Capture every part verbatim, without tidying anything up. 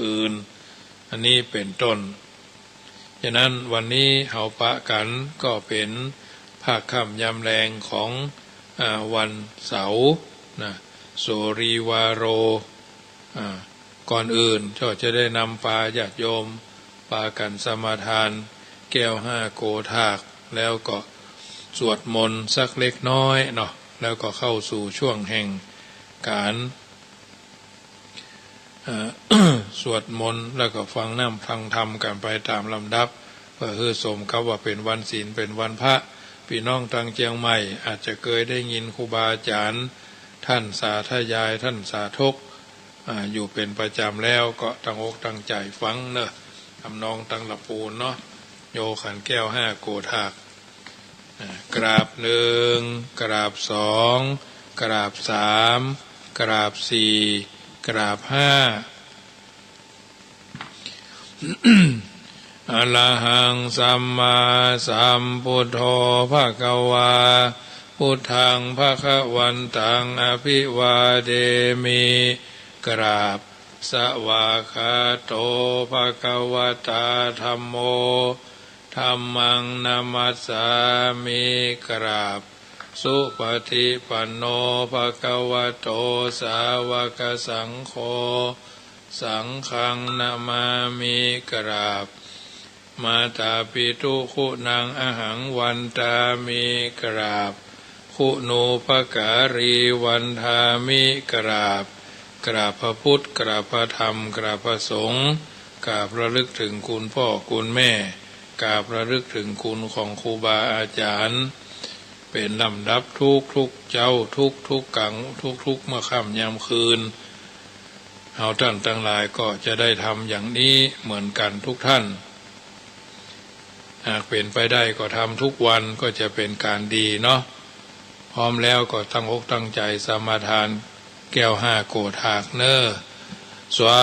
คืน อันนี้เป๋นต้น ฉะนั้นวันนี้เฮาปะกั๋นก็เป๋นภาคค่ำยามแลงของ อ่า วันเสาร์นะ สุริวาโร อ่า ก่อนอื่นก็จะได้นำปาญาติโยมปากั๋นสมาทานแก้วห้าโกฏาก แล้วก็สวดมนต์สักเล็กน้อยเนาะ แล้วก็เข้าสู่ช่วงแห่งก๋าน เอ่อ สวดมนต์แล้วก็ฟังน้ำฟังธรรมกั๋นไปต๋ามลำดับ เปื้อหื้อสมกับว่าเป๋นวันศีล เป๋นวันพระ ปี้น้องตางเจียงใหม่อาจจะเกยได้ยินครูบาอาจารย์ต้านสาธยาย ต้านสาธก อ่า อยู่เป๋นประจ๋ำแล้ว ก็ตั้งอกตั้งใจ๋ฟังเนาะ ทำนองตังละปูนเนาะ โยขันแก้วห้าโกฏาก อ่า กราบหนึ่ง กราบสอง กราบสาม กราบสี่ กราบห้า อะระหังสัมมาสัมพุทโธภะคะวา พุทธังภะคะวันตังอะภิวาเทมิ กราบ สวากขาโตภะคะวะตาธัมโม ธัมมังนะมัสสามิ กราบ สุปะฏิปันโนภะคะวะโตสาวะกะสังโฆ สังฆังนะมามิ กราบ มาตาปิตุคุณังอะหังวันตามิ กราบ คุณูปการีวันทามิ กราบ กราบพระพุทธ กราบพระธรรม กราบพระสงฆ์ กราบระลึกถึงคุณพ่อคุณแม่ กราบระลึกถึงคุณของครูบาอาจารย์ เป๋นลำดับทุกๆเจ๊า ทุกๆกลาง ทุกๆเมื่อค่ำยามคืน เฮาต้านตังหลายก็จะได้ทำอย่างนี้เหมือนกั๋นทุกท่าน หากเป๋นไปได้ก็ทำทุกวันก็จะเป๋นก๋านดีเนาะ พร้อมแล้วก็ตั้งอกตั้งใจ๋สมาทานแก้วห้าโกฏากเนาะ สา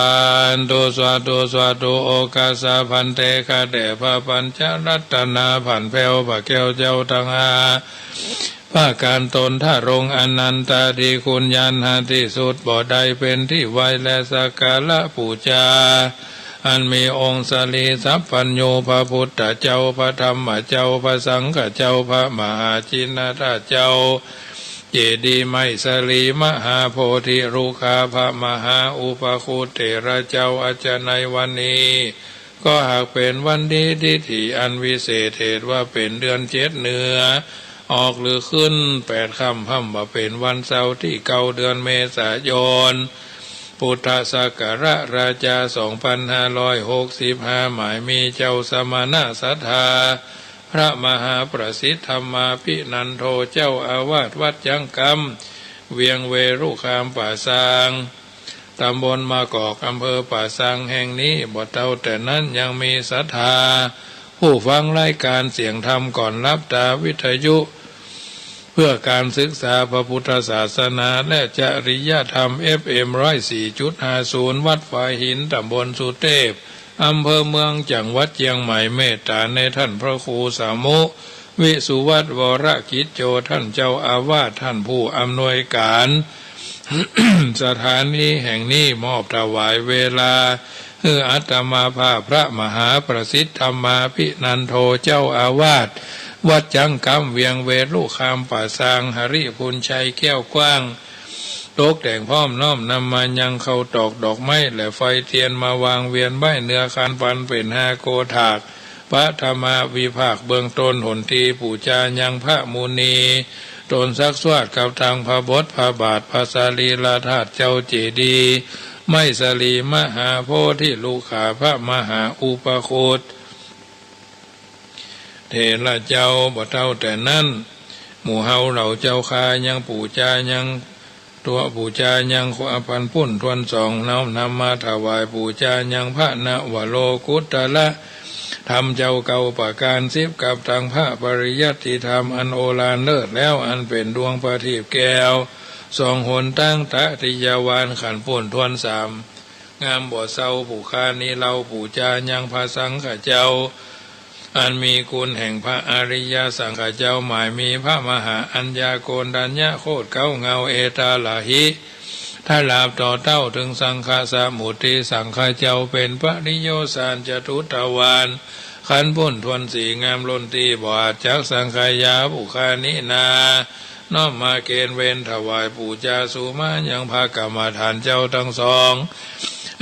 ธุ สาธุ สาธุ โอกัสสะภันเต ข้าแต่พระปัญจรัตนาผ่านแผ้ว พระแก้วเจ้าตังห้า ประก๋านต๋น ทรงอนันตาธิคุณ ยานหาตี้สุดบ่ได้ เป๋นตี้ไหว้และสักการะปู๋จา อันมีองค์สรีสัพพัญญู พระพุทธเจ้า พระธรรมเจ้า พระสังฆเจ้า พระมหาจินนทเจ้า เจดีย์ไม้สรีมหาโพธิรุกขา พระมหาอุปคุตเถระเจ้า อันจะในวันนี้ ก็หากเป๋นวันดีทิฐิอันวิเศษ เหตุว่าเป๋นเดือนเจ็ดเหนือ ออกหรือขึ้นแปดค่ำ พร่ำว่าเป๋นวันเสาร์ตี้เก้าเดือนเมษายน พุทธศักราชราชา สองพันห้าร้อยหกสิบห้า หมายมีเจ้าสมณะศรัทธา พระมหาประสิทธิ์ธรรมาภินันโท เจ้าอาวาสวัดจังกำ เวียงเวรุคามป่าซาง ตำบลมะกอก อำเภอป่าซางแห่งนี้ บ่เต้าแต่นั้นยังมีศรัทธา ผู้ฟังรายการเสียงธรรมก่อนหลับต๋า วิทยุเพื่อการศึกษาพระพุทธศาสนาและจริยธรรม เอฟเอ็ม ร้อยสี่จุดห้าศูนย์ วัดฝายหิน ตำบลสุเตพ อำเภอเมือง จังหวัดเจียงใหม่ เมตต๋าในต้านพระครูสมุ วิสุวัฒน์ วรกิจโจ ต้านเจ้าอาวาส ต้านผู้อำนวยก๋าน สถานีแห่งนี้ มอบถวายเวลา หื้ออาตมาภาพพระมหาประสิทธิ์ธรรมาภินันโท เจ้าอาวาสวัดจังกำ เวียงเวรุคามป่าซาง หริภุญชัยแก้วกว้าง ตกแต่งพร้อมน้อมนำมายังข้าวตอกดอกไม้และไฟเตียน มาวางเวียนไว้เหนือคาน ปันเป๋นห้าโกฏาก ปฐมวิภาคเบื้องต้น หนตี้ปู๋จายังพระมุนี ต๋นซักซวดกับตังพระบทพระบาท พระสรีระธาตุ เจ้าเจดีย์ไม้สรีมหาโพธิรุกขา พระมหาอุปคุตเถระเจ้า บ่เต้าแต่นั้น หมู่เฮาเหล่าเจ้าข้ายังปู๋จายัง ตั๋วปู๋จายัง ขออภันปุ้นถ้วนสอง น้อมนำมาถวายปู๋จายังพระนวโลกุตตระธรรมเจ้าเก้าประก๋าน สิบกับตังพระปริยัติธรรมอันโอฬารเลิศแล้ว อันเป๋นดวงประทีปแก้ว ส่องหนตางตติยวาล ขันปุ้นถ้วนสาม งามบ่เศร้า ผู้ข้านี้เล่าปู๋จายังพระสังฆเจ้า อันมีคุณแห่งพระอริยสังฆเจ้า หมายมีพระมหาอัญญาโกณฑัญญะโคตรเก๊า เงาเอตาลหิ ถ้าหลาบต่อเต้าเถิงสังฆสมุติ สังฆเจ้าเป๋นปริโยชน์สารจตุตวาท ขันธ์ปู้นถ้วนสี่งามล้นตี้ บ่อาจจักสังขยา ปุคคานินา น้อมมาเคนเวนถวายปู๋จาสูมายังพระกรรมฐานเจ้าตังสอง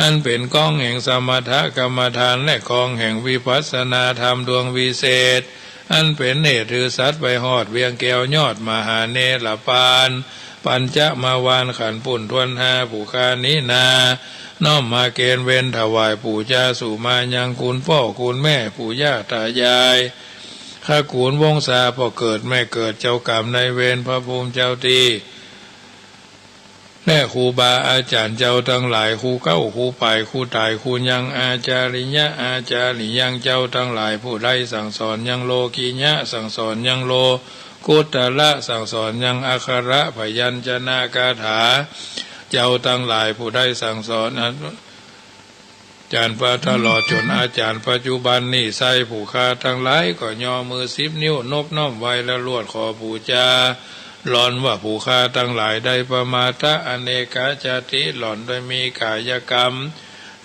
อันเป๋นก้องแห่งสมถกรรมฐาน และก้องแห่งวิปัสสนาธรรมดวงวิเศษ อันเป๋นเหตุหื้อสัตว์ไปฮอดเวียงแก้วยอดมหาเนรปาน ปัญจมวาลขันธ์ปู้นถ้วนห้า ปุคคานินา น้อมมาเคนเวนถวายปู๋จาสูมายังคุณป้อคุณแม่ปู่ย่าต๋ายาย ขกูลวงศา ป้อเกิดแม่เกิด เจ้ากรรมนายเวร พระภูมิเจ้าตี้ และครูบาอาจ๋ารย์เจ้าตังหลาย ครูเก๊า ครูป่าย ครูต๋าย ครูยัง อาจาริยะ อาจาริยัง เจ้าตังหลาย ผู้ได้สั่งสอนยังโลกิยะ สั่งสอนยังโลกุตตระ สั่งสอนยังอักขระพยัญชนะคาถา เจ้าตังหลาย ผู้ได้สั่งสอนอาจ๋ารย์ปะตลอดจ๋นอาจ๋ารย์ปัจจุบันนี้ไซร้ ผู้ข้าตังหลายก็ย่อมือสิบนิ้วนบน้อมไหว้และลวดขอปู๋จา หล่อนว่าผู้ข้าตังหลายได้ประมาทะอเนกจาติ หล่อนได้มีกายกรรม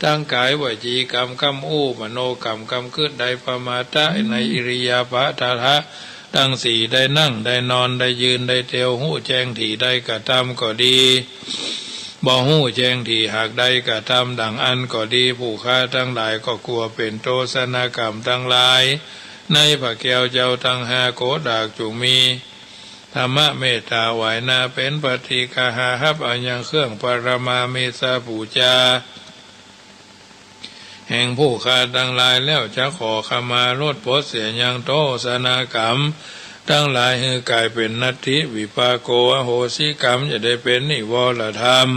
ตังก๋ายวจีกรรม กรรมอู้ มโนกรรม กรรมกึ๊ด ได้ประมาทะในอิริยาบถะตังสี่ ได้นั่ง ได้นอน ได้ยืน ได้เตียว ฮู้แจ้งถี่ได้กระตำก็ดี บ่ฮู้แจ้งถี่หากได้กระตำดั่งอั้นก็ดี ผู้ข้าตังหลายก็กั๋วเป๋นโทษนากรรมตังหลาย ในพระแก้วเจ้าตังห้าโกดาก จุ่งมี ธรรมเมตต๋าไหว้หน้าเป๋นปฏิกหา ฮับเอายังเครื่องปรมาเมสสาปู๋จา แห่งผู้ข้าตังหลายแล้ว จะขอขมาลดปลดเสียยังโทษนากรรมตังหลาย หื้อก๋ายเป๋นนัตถิวิปากโก อโหสิกรรม จะได้เป๋นนิวรธรรม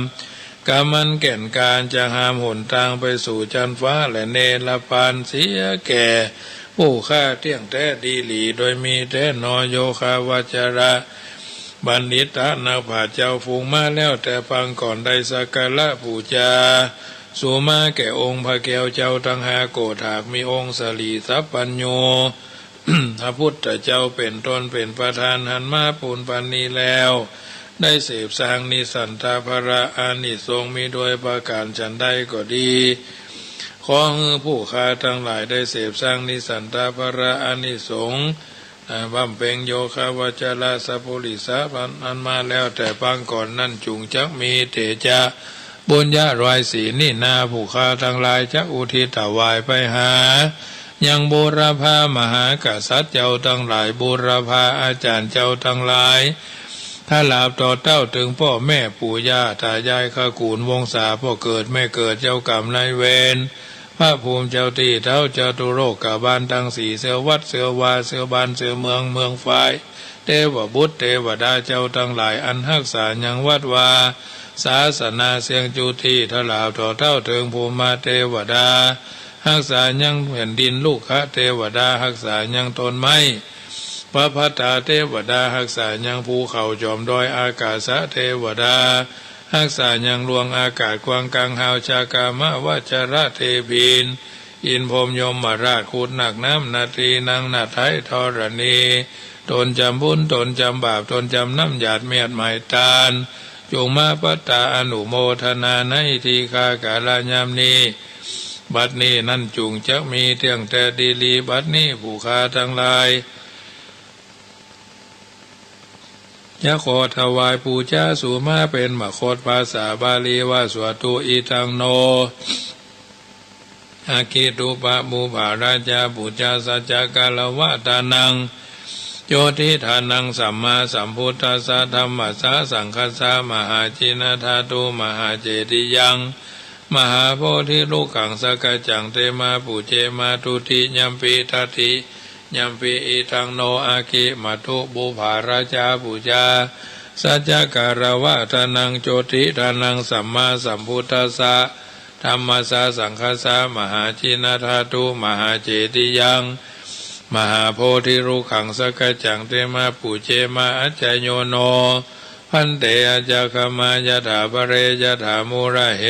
กรรมอันแก่นกล้า จะหามหนตางไปสู่จั๊นฟ้าและเนรปานเสียแก่ผู้ข้าเตี้ยงแต๊ดีหลี โดยมีแต๊นอ โยคะวัจจะ บัณฑิตะนักปราชญ์เจ้าฝูงมาแล้วแต่ปางก่อน ได้สักการะปู๋จาสูมาแก่องค์พระแก้วเจ้าตังห้าโกดาก มีองค์สรีสัพพัญญู พระพุทธเจ้าเป๋นต้นเป๋นประธาน หันมาปูนปันนี้แล้ว ได้เสพสร้างนิสันตะพระอานิสงส์มีด้วยประก๋านฉันใดก็ดี ขอหื้อผู้ข้าตังหลายได้เสพสร้างนิสันตะพระอานิสงส์ อ่า บำเพ็งโยคะวัจจะสัพพุริสะ อันมาแล้วแต่ปางก่อนนั้น จุ่งจักมีเตจะปุญญะรอยสีนี้นา ผู้ข้าตังหลายจักอุทิศถวายไปหา ยังบูรพามหากษัตริย์เจ้าตังหลาย บูรพาอาจ๋ารย์เจ้าตังหลาย ถ้าหลาบต่อเต้าเถิงป้อแม่ปู่ย่าต๋ายาย ขกูลวงศา ป้อเกิดแม่เกิด เจ้ากรรมนายเวร พระภูมิเจ้าตี้ เต๊าจตุโลกบาลตังสี่ เสื้อวัดเสื้อวา เสื้อบ้านเสื้อเมือง เมืองฟ้าย เตวบุตรเตวดาเจ้าตังหลาย อันฮักษายังวัดวาศาสนาเสี้ยงจุติ ถ้าหลาบต่อเต้าเถิงภูมิเตวดา ฮักษายังแผ่นดิน ลุกขเตวดา ฮักษายังต้นไม้ ปพัตตาเตวดา ฮักษายังภูเขาจ๋อมดอย อากาสะเตวดา ฮักษายังดวงอากาศกว้างก๋างฮาว ชากามวัชชะเทพีน อินทร์พรหมยมราช ขุดนักน้ำนาทีนังนาไถธรณี ตนจำบุญ ตนจำบาป ตนจำน้ำหยาดเมียดไหมตาล จุ่งมาปัตตาอนุโมทนาในทีฆากาลยามนี้ บัดนี้นั้นจุ่งจักมีเตี้ยงแต่ดีหลี บัดนี้ผู้ข้าตังหลาย จะขอถวายปู๋จาสูมาเป๋นมคต ภาษาบาลีว่า สวดตุ อิทังโน อะคิตุปะปุพพะราชาปู๋จา สัจจ์กาละวะตานัง โจติทานัง สัมมาสัมพุทธัสสะ ธัมมัสสะ สังฆัสสะ มหาจินะธาตุ มหาเจติยัง มหาโพธิรุกขัง สักกัจจัง เตมาปูเจมา ทุติยัมปิ ตติยัมปิ อิทังโน อะคิมัตถุปุพพะราชาปู๋จา สัจจ์กาละวะตานัง โจติทานัง สัมมาสัมพุทธัสสะ ธัมมัสสะ สังฆัสสะ มหาจินะธาตุ มหาเจติยัง มหาโพธิรุกขัง สักกัจจัง เตมาปูเจมา อัจจโยโน ภันเต อัจจคมา ยะถาปะเร ยะถามูละเห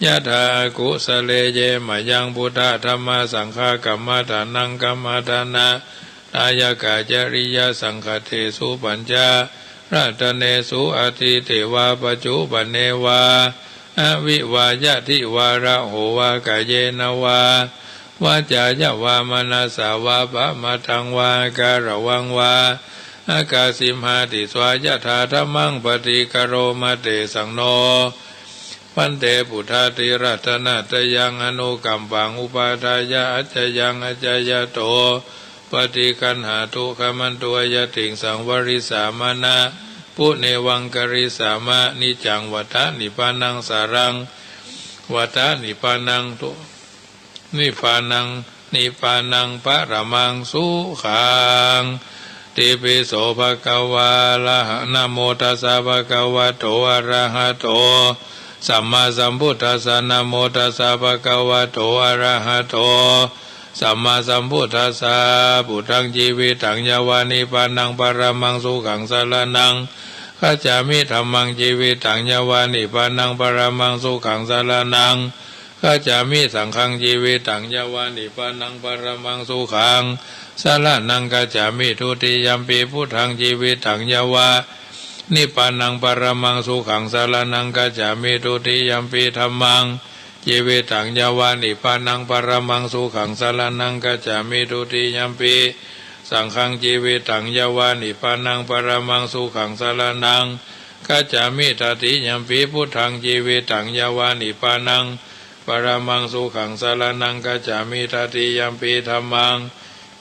ยะถาอากุสะเล เยมะยัง พุทธะธัมมะสังฆะ กัมมะทานัง กัมมะทานะ ทายะกะ จริยะสังฆะเตสุ ปัญจะ รัตเนสุ อตีเตวา ปัจจุปปนเนวา อวิวาญาติวา รโหวา กายเยนวา วาจายาวา มนสาวา ปะมะทังวา อาการะวังวา อากาสิมหาติสวา ยะถาธัมมัง ปะฏิกะโรมะ เตสัง โน ภันเต ปุทธาติรัตนะตะยัง อนุกัมปัง อุปาทายะ อัจจยัง อัจจยะโต ปะฏิกขัณหาตุ ขมันตุ อะยะติงสัง วะริสสามะนะ ปุเนวัง กริสสามะ นิจจัง วัฏฐะ นิพพานัง สารัง วัฏฐะ นิพพานัง ตุ นิพพานัง นิพพานัง ปะระมัง สุขัง ติปิโส ภะคะวา อะระหะ นะโมตัสสะ ภะคะวะโต อะระหะโต สัมมาสัมพุทธัสสะ นะโมตัสสะ ภะคะวะโต อะระหะโต สัมมาสัมพุทธัสสะ ปุทธัง จีวิตัง ยาวา นิพพานัง ปะระมัง สุขัง สะระณัง คัจฉามิ ธัมมัง จีวิตัง ยาวา นิพพานัง ปะระมัง สุขัง สะระณัง คัจฉามิ สังฆัง จีวิตัง ยาวา นิพพานัง ปะระมัง สุขัง สะระณัง คัจฉามิ ทุติยัมปิ พุทธัง จีวิตัง ยาวา นิพพานัง ปะระมัง สุขัง สะระณัง คัจฉามิ ทุติยัมปิ ธัมมัง จีวิตัง ยาวา นิพพานัง ปะระมัง สุขัง สะระณัง คัจฉามิ ทุติยัมปิ สังฆัง จีวิตัง ยาวา นิพพานัง ปะระมัง สุขัง สะระณัง คัจฉามิ ตติยัมปิ พุทธัง จีวิตัง ยาวา นิพพานัง ปะระมัง สุขัง สะระณัง คัจฉามิ ตติยัมปิ ธัมมัง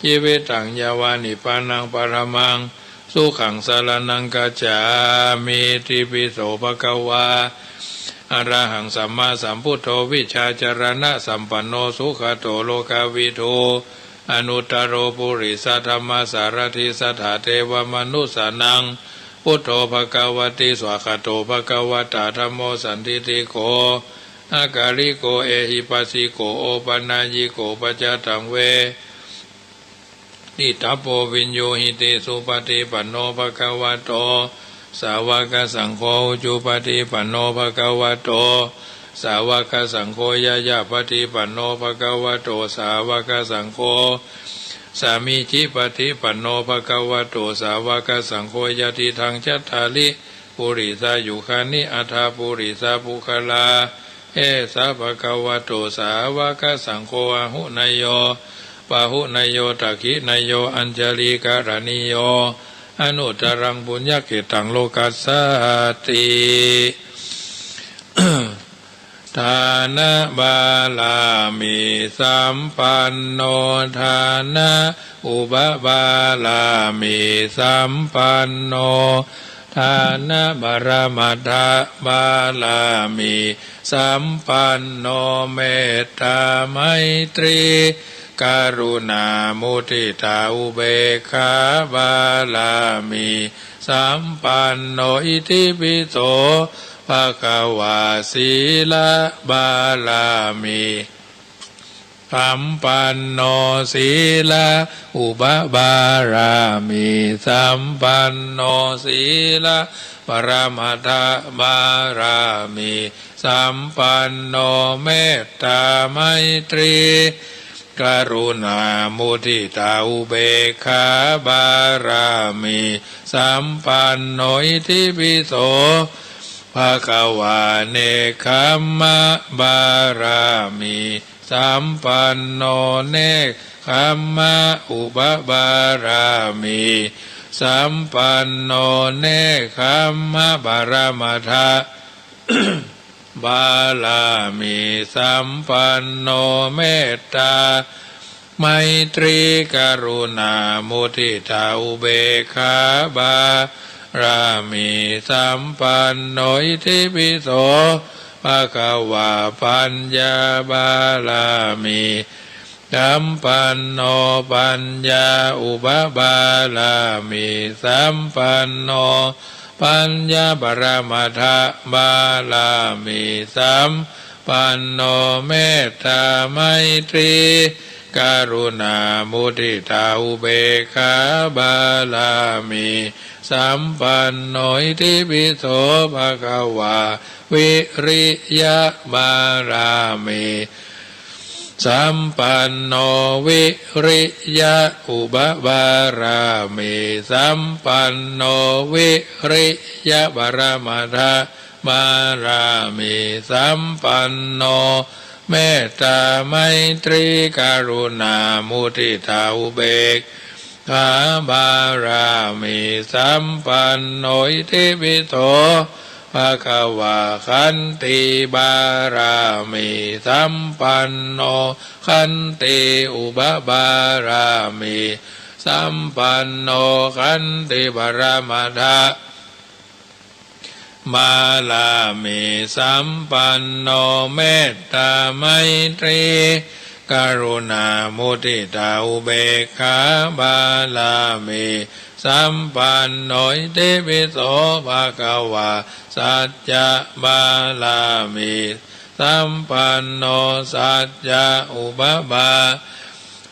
จีวิตัง ยาวา นิพพานัง ปะระมัง สุขัง สะระณัง คัจฉามิ ติปิโส ภะคะวา อะระหัง สัมมาสัมพุทโธ วิชชาจารณะสัมปันโน สุขะโต โลกะวิทู อนุตตะโร ปุริสะธัมมะสารถิ สัตถาเทวะมนุสสานัง พุทโธ ภะคะวะติ สวากขาโต ภะคะวะตา ธัมโม สันทิฏฐิโก อะกาลิโก เอหิปัสสิโก โอปะนัยยิโก ปัจจตัง เวทิตัปโป วิญญูหิติ สุปะฏิปันโน ภะคะวะโต สาวะกะสังโฆ อุจุปะฏิปันโน ภะคะวะโต สาวะกะสังโฆ ญาญาปะฏิปันโน ภะคะวะโต สาวะกะสังโฆ สามีจิปะฏิปันโน ภะคะวะโต สาวะกะสังโฆ ญาติทัง จัตตาริ ปุริสายุคานิ อัฏฐะ ปุริสะปุคคละ เอสะ ภะคะวะโต สาวะกะสังโฆ อาหุเนยโย ปาหุเนยโย ทักขิเนยโย อัญชลีกะระณีโย อนุตตะรัง ปุญญะเขตตัง โลกัสสาติ ทานะบารามีสัมปันโน ทานะอุปปารามีสัมปันโน ทานะปรมัตถบารามีสัมปันโน เมตตาไมตรีกรุณามุทิตาอุเบกขาบารามีสัมปันโน อิติปิโส ภะคะวา สีลบารามีสัมปันโน สีลอุปปารามีสัมปันโน สีลปรมัตถบารามีสัมปันโน เมตตาไมตรีกรุณามุทิตาอุเบกขาบารามีสัมปันโน อิติปิโส ภะคะวา เนกขัมมะบารามีสัมปันโน เนกขัมมะอุปปารามีสัมปันโน เนกขัมมะปรมัตถบารามีสัมปันโน เมตตา ไมตรีกรุณามุทิตาอุเบกขาบารามีสัมปันโน อิติปิโส ภะคะวา ปัญญาบารามีสัมปันโน ปัญญาอุปปารามีสัมปันโน ปัญญาปรมัตถบารามีสัมปันโน เมตตาไมตรีกรุณามุทิตาอุเบกขาบารามีสัมปันโน อิติปิโส ภะคะวา วิริยบารามี สัมปันโน วิริยะอุปปารามีสัมปันโน วิริยะปรมัตถปารามีสัมปันโน เมตตาไมตรีกรุณามุทิตาอุเบกขาปารามีสัมปันโน อิติปิโส ภะคะวา ขันติปารามีสัมปันโน ขันติอุปปารามีสัมปันโน ขันติปรมัตถปารามีสัมปันโน เมตตาไมตรีกรุณามุทิตาอุเบกขาปารามีสัมปันโน อิติปิโส ภะคะวา สัจจะปารามีสัมปันโน สัจจะอุปปา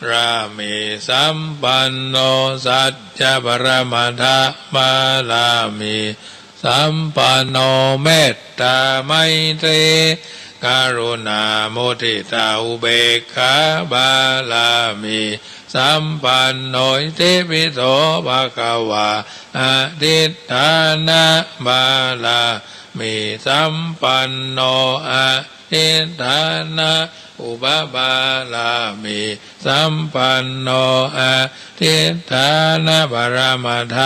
รามีสัมปันโน สัจจะปรมัตถปารามีสัมปันโน เมตตาไมตรีกรุณามุทิตาอุเบกขาปารามีสัมปันโน อิติปิโส ภะคะวา อธิฏฐานะปารามีสัมปันโน อธิฏฐานะอุปปารามีสัมปันโน อธิฏฐานะปรมัตถ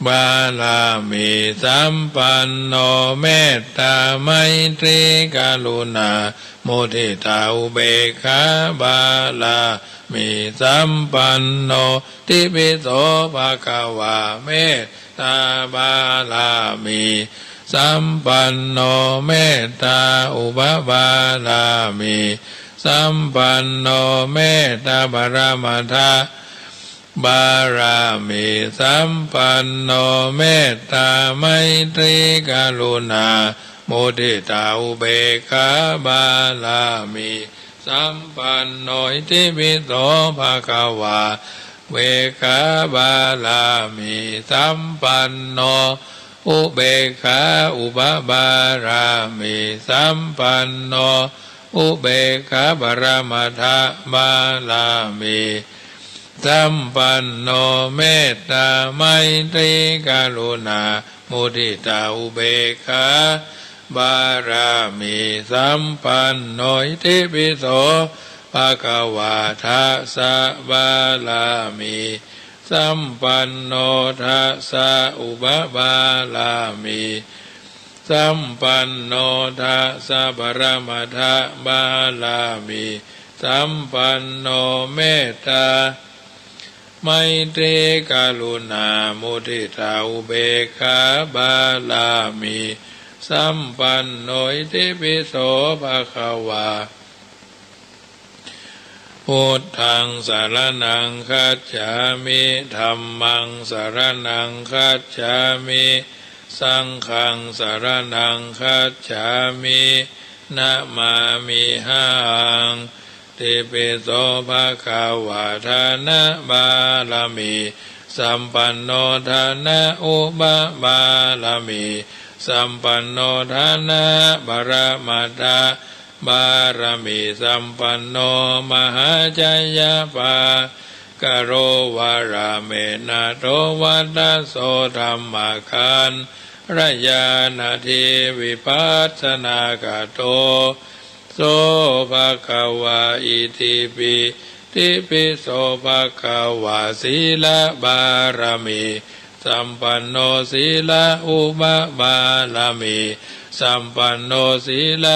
ปารามีสัมปันโน เมตตาไมตรีกรุณามุทิตาอุเบกขาปารามีสัมปันโน อิติปิโส ภะคะวา เมตตาปารามีสัมปันโน เมตตาอุปปารามีสัมปันโน เมตตาปรมัตถปารามีสัมปันโน เมตตาไมตรีกรุณามุทิตาอุเบกขาปารามีสัมปันโน อิติปิโส ภะคะวา เบกขาปารามีสัมปันโน อุเบกขาอุปปารามีสัมปันโน อุเบกขาปรมัตถปารามีสัมปันโน เมตตาไมตรีกรุณามุทิตาอุเบกขาปารามีสัมปันโน อิติปิโส ภะคะวา ทัสสะปารามีสัมปันโน ทัสสะอุปปารามีสัมปันโน ทัสสะปรมัตถปารามีสัมปันโน เมตตาไมตรีกรุณามุทิตาอุเบกขาปารามีสัมปันโน อิติปิโส ภะคะวา พุทธังสรณังคัจฉามิ ธัมมังสรณังคัจฉามิ สังฆังสรณังคัจฉามิ นะมามิหัง อิติปิโส ภะคะวา ทานะปารามีสัมปันโน ทานะอุปปารามีสัมปันโน ทานะปรมัตถปารามีสัมปันโน มหาชยปา กะโร วะระเมนะโถ วัตตะโส ธัมมาคัลลยานะ ที วิปัสสนากะโต โส ภะคะวา อิติปิ ติปิโส ภะคะวา สีลปารามีสัมปันโน สีลอุปปารามีสัมปันโน สีล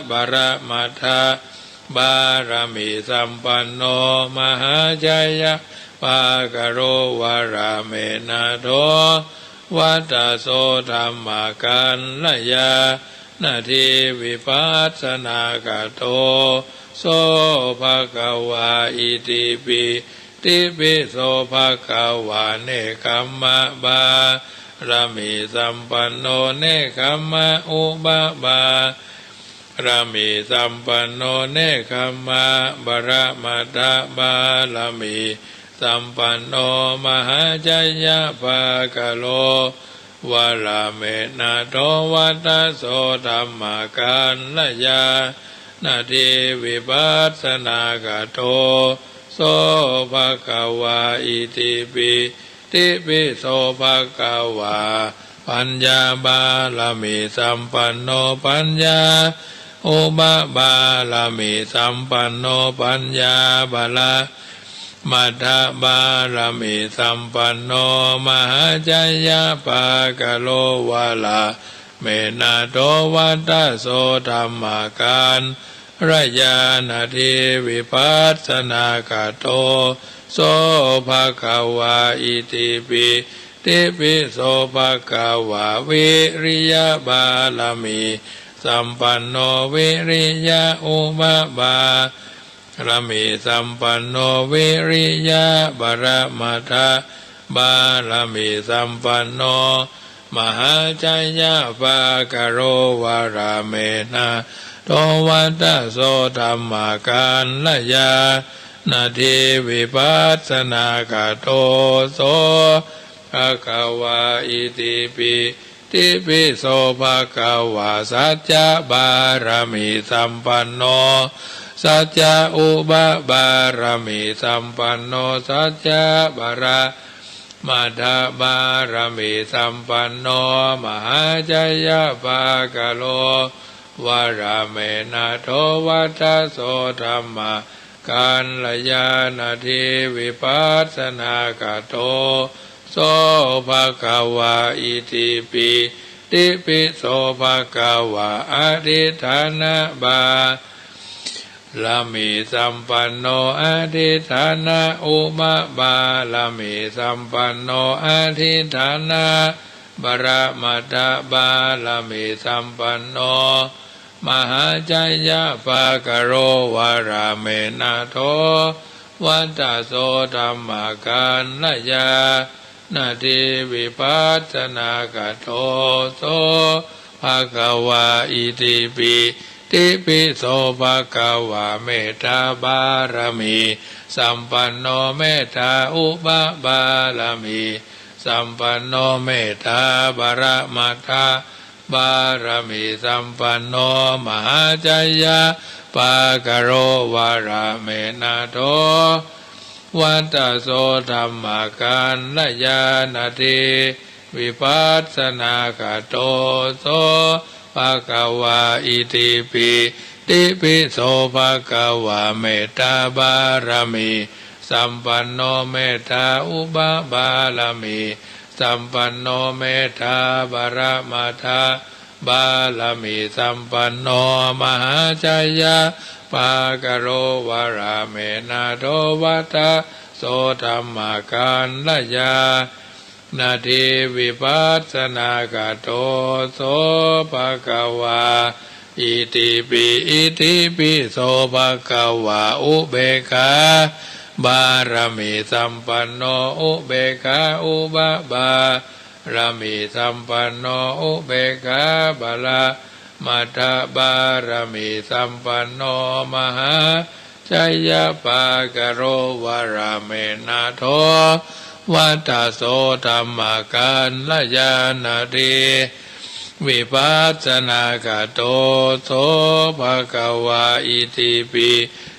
ปรมัตถ ปารามีสัมปันโน มหาชยปา กะโร วะระเมนะโถ วัตตะโส ธัมมาคัลลยานะ ที วิปัสสนากะโต โส ภะคะวา อิติปิ ติปิโส ภะคะวา เนกขัมมปารามีสัมปันโน เนกขัมมอุปปารามีสัมปันโน เนกขัมมปรมัตถปารามีสัมปันโน มหาชยปา กะโร วะระเมนะโถ วัตตะโส ธัมมาคัลลยา นาทีวิปัสสนาคโต โส ภะคะวา อิติปิ ติปิ โส ภะคะวา ปัญญาบารมีสัมปันโน ปัญญา อุปปารมีสัมปันโน ปัญญาปรมัตถบารมีสัมปันโน มหาชยปาคโร วรเมนะ โท วัตโส ธัมมากัลยา นาทีวิปัสสนาคโต โส ภะคะวา อิติปิ ติปิ โส ภะคะวา วิริยบารมีสัมปันโน วิริยะอุปปารมีสัมปันโน วิริยะปรมัตถบารมีสัมปันโน มหาชยปาคโร วรเมนะ โท วัตโส ธัมมากัลยา นาทีวิปัสสนาคโต โส ภะคะวา อิติปิ ติปิ โส ภะคะวา สัจจะบารมีสัมปันโน สัจจะอุปปารมีสัมปันโน สัจจะปรมัตถบารมีสัมปันโน มหาชยปาคโร วรเมนะ โท วัตโส ธัมมากัลยา นาทีวิปัสสนาคโต โส ภะคะวา อิติปิ ติปิ โส ภะคะวา อธิฏฐานะบารมีสัมปันโน อธิฏฐานะอุปปารมีสัมปันโน อธิฏฐานะปรมัตถบารมีสัมปันโน มหาชยปาคโร วรเมนะ โท วัตโส ธัมมากัลยา นาทีวิปัสสนาคโต โส ภะคะวา อิติปิ ติปิ โส ภะคะวา เมตตาบารมีสัมปันโน เมตตาอุปปารมีสัมปันโน เมตตาปรมัตถบารมีสัมปันโน มหาชยปาคโร วรเมนะ โท วัตโส ธัมมากัลยา นาทีวิปัสสนาคโต โส ภะคะวา อิติปิ ติปิ โส ภะคะวา เมตตาบารมีสัมปันโน เมตตาอุปปารมีสัมปันโน เมตตาปรมัตถบารมีสัมปันโน มหาชยปาคโร วรเมนะ โท วัตโส ธัมมากัลยา นาทีวิปัสสนาคโต โส ภะคะวา อิติปิ อิติปิ โส ภะคะวา อุเปกขาบารมีสัมปันโน อุเปกขาอุปปารมีสัมปันโน อุเปกขาปรมัตถบารมีสัมปันโน มหาชยปาคโร วรเมนะ โท วัตโส ธัมมากัลยา นาทีวิปัสสนาคโต โส ภะคะวา อิติปิ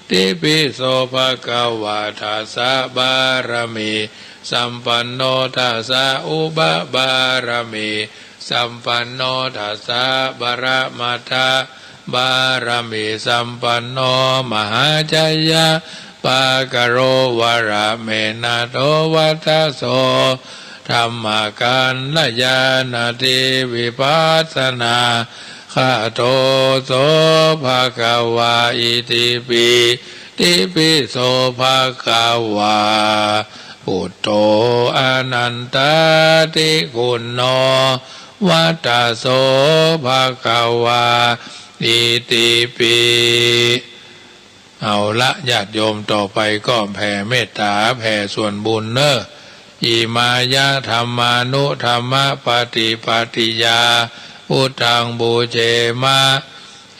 ติปิ โส ภะคะวา ทัสสะบารมีสัมปันโน ทัสสะอุปปารมีสัมปันโน ทัสสะปรมัตถบารมีสัมปันโน มหาชยปาคโร วรเมนะ โท วัตโส ธัมมากัลยา นาทีวิปัสสนาคโต โส ภะคะวา อิติปิ ติปิ โส ภะคะวา ปุตโต อนันตาธิคุณโณ วัตโส ภะคะวา อิติปิ เอาละ ญาติโยม ต่อไปก็แผ่เมตตา แผ่ส่วนบุญเน่อ อิมายะ ธัมมานุธัมมะปฏิปาติยา พุทธัง ปูเชมะ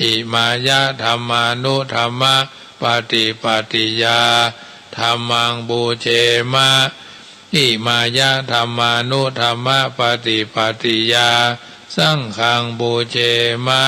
อิมายะ ธัมมานุธัมมะปฏิปาติยา ธัมมัง ปูเชมะ อิมายะ ธัมมานุธัมมะปฏิปาติยา สังฆัง ปูเชมะ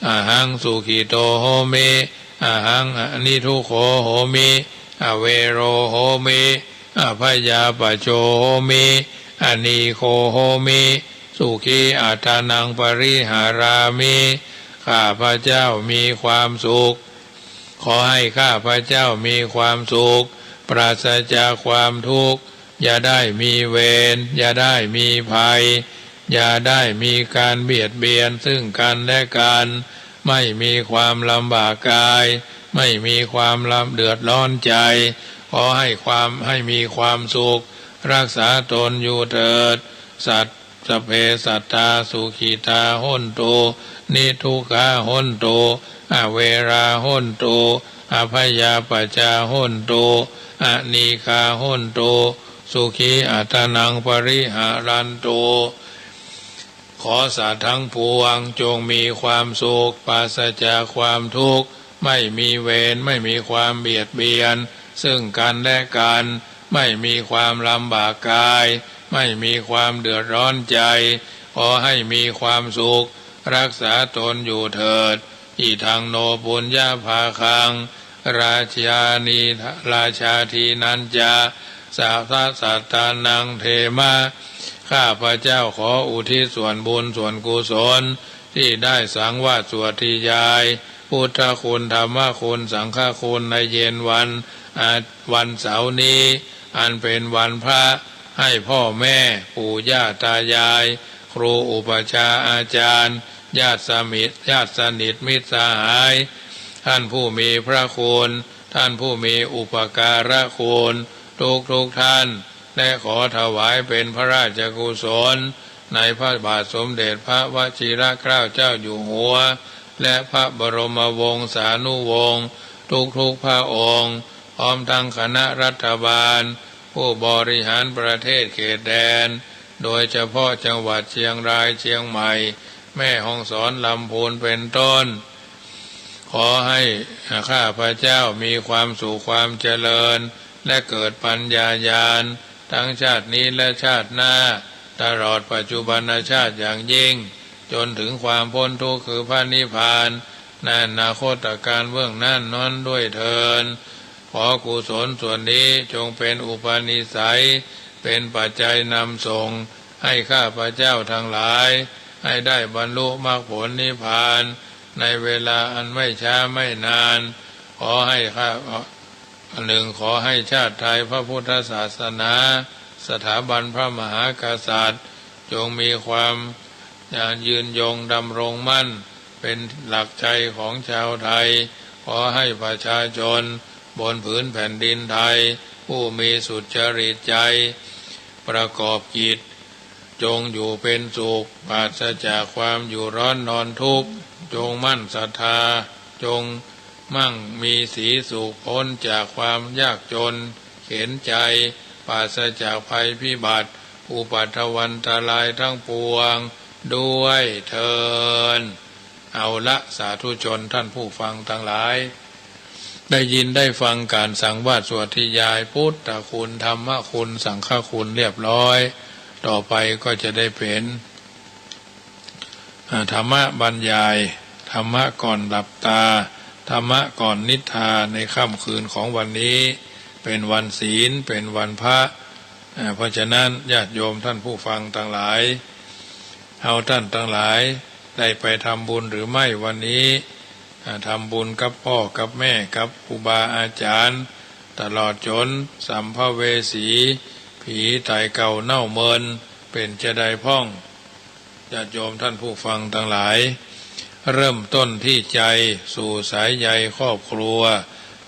Ahaṃ sukhito homi, ahaṃ aniddukkho homi, avero homi, abyāpajjho homi, anīgho homi, sukhī attānaṃ pariharāmi. ข้าพเจ้ามีความสุข ขอให้ข้าพเจ้ามีความสุข ปราศจากความทุกข์ อย่าได้มีเวร อย่าได้มีภัย อย่าได้มีการเบียดเบียนซึ่งกันและกัน ไม่มีความลำบากกาย ไม่มีความลำ เดือดร้อนใจ ขอให้ความ ให้มีความสุข รักษาตนอยู่เถิด สัต sabbe sattā sukhitā hontu, niddukkā hontu, averā hontu, abyāpajjhā hontu, anīghā hontu, sukhī attānaṃ pariharantu. ขอสัตว์ทั้งปวงจงมีความสุข ปราศจากความทุกข์ ไม่มีเวร ไม่มีความเบียดเบียนซึ่งกันและกัน ไม่มีความลำบากกาย ไม่มีความเดือดร้อนใจ ขอให้มีความสุข รักษาตนอยู่เถิด Idaṃ no puññabhāgaṃ, rājāni, ราชาดีนันจา sabbasatānaṃ khema. ข้าพเจ้าขออุทิศส่วนบุญส่วนกุศล ที่ได้สังวาสสวดธยาย พุทธคุณ ธรรมคุณ สังฆคุณ ในเย็นวันอา วันเสาร์นี้ อันเป็นวันพระ ให้พ่อแม่ ปู่ย่าตายาย ครูอุปัชฌาย์อาจารย์ ญาติสนิท ญาติสนิทมิตรสหาย ท่านผู้มีพระคุณ ท่านผู้มีอุปการะคุณ ทุกๆ ท่าน และขอถวายเป็นพระราชกุศล ในพระบาทสมเด็จพระวชิรเกล้าเจ้าอยู่หัว และพระบรมวงศานุวงศ์ ทุกๆ พระองค์ พร้อมทั้งคณะรัฐบาล ผู้บริหารประเทศเขตแดน โดยเฉพาะจังหวัดเชียงราย เชียงใหม่ แม่ฮ่องสอน ลำพูน เป็นต้น ขอให้ข้าพเจ้ามีความสุขความเจริญ และเกิดปัญญาญาณ ทั้งชาตินี้และชาติหน้า ตลอดปัจจุบันชาติอย่างยิ่ง จนถึงความพ้นทุกข์คือพระนิพพาน ในอนาคตกาลเบื้องหน้านั้นด้วยเทอญ ขอกุศลส่วนนี้จงเป็นอุปนิสัย เป็นปัจจัยนำส่ง ให้ข้าพเจ้าทั้งหลาย ให้ได้บรรลุมรรคผลนิพพาน ในเวลาอันไม่ช้าไม่นาน ขอให้ข้า หนึ่ง ขอให้ชาติไทยพระพุทธศาสนา สถาบันพระมหากษัตริย์ จงมีความยืนยงดำรงมั่น เป็นหลักใจของชาวไทย ขอให้ประชาชนบนผืนแผ่นดินไทย ผู้มีสุจริตใจ ประกอบกิจ จงอยู่เป็นสุข ปราศจากความอยู่ร้อนนอนทุกข์ จงมั่นศรัทธา จงมั่งมีสีสุข พ้นจากความยากจนเข็ญใจ ปราศจากภัยพิบัติ อุปัทวันตรายทั้งปวง ด้วยเทอญ เอาละ สาธุชนท่านผู้ฟังทั้งหลาย ได้ยินได้ฟังการสังวาสสวดธยายพุทธคุณ ธรรมคุณ สังฆคุณเรียบร้อย ต่อไปก็จะได้เป็น อ่า ธรรมบรรยาย ธรรมะก่อนหลับตา ธรรมะก่อนนิทรา ในค่ำคืนของวันนี้ เป็นวันศีล เป็นวันพระ อ่า เพราะฉะนั้นญาติโยมท่านผู้ฟังทั้งหลาย เฮาท่านทั้งหลายได้ไปทำบุญหรือไม่วันนี้ อ่า ทำบุญกับพ่อกับแม่ กับครูบาอาจารย์ ตลอดจนสัมภเวสี ผีต๋ายเก่าเน่าเมิน เป๋นจาใดพ่อง ญาติโยมท่านผู้ฟังทั้งหลาย เริ่มต้นที่ใจ สู่สายใยครอบครัว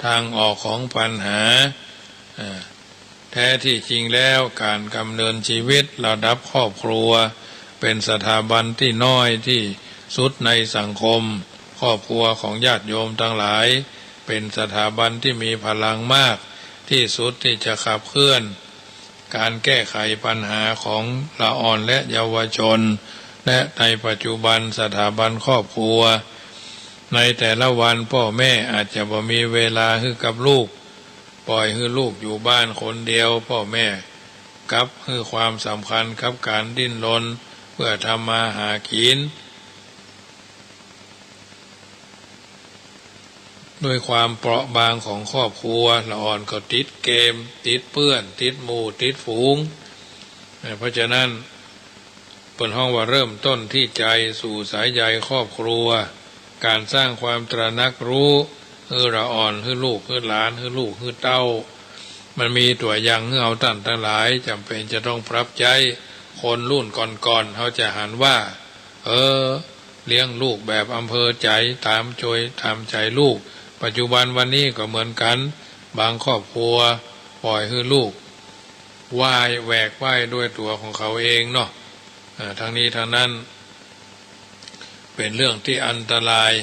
ทางออกของปัญหา อ่า แท้ที่จริงแล้วการดำเนินชีวิตระดับครอบครัว เป็นสถาบันที่น้อยที่สุดในสังคม ครอบครัวของญาติโยมทั้งหลาย เป็นสถาบันที่มีพลังมากที่สุดที่จะขับเคลื่อน การแก้ไขปัญหาของละอ่อนและเยาวชน และในปัจจุบันสถาบันครอบครัว ในแต่ละวันพ่อแม่อาจจะบ่มีเวลาหื้อกับลูก ปล่อยหื้อลูกอยู่บ้านคนเดียว พ่อแม่กลับหื้อความสำคัญกับการดิ้นรนเพื่อทำมาหากิน ด้วยความเปราะบางของครอบครัว ละอ่อนก็ติดเกม ติดเปื้อน ติดหมู่ ติดฝูง เอ่อ เพราะฉะนั้น เปิ้นฮ้องว่าเริ่มต้นที่ใจ สู่สายใยครอบครัว ก๋านสร้างความตระหนักฮู้ หื้อละอ่อน หื้อลูก หื้อหลาน หื้อลูก หื้อเต้า มันมีตั๋วอย่างหื้อเฮาต้านตังหลายจ๋ำเป๋นจะต้องปรับใจ๊ คนรุ่นก่อนๆ เฮาจะหันว่า เออ เลี้ยงลูกแบบอำเภอใจ๋ ต๋ามใจ๋ ต๋ามใจ๋ลูก ปัจจุบันวันนี้ก็เหมือนกั๋น บางครอบครัวป่อยหื้อลูก ว่าย แหวกว่ายด้วยตั๋วของเขาเองเนาะ เอ่อ ทั้งนี้ทั้งนั้น เป๋นเรื่องตี้อันตราย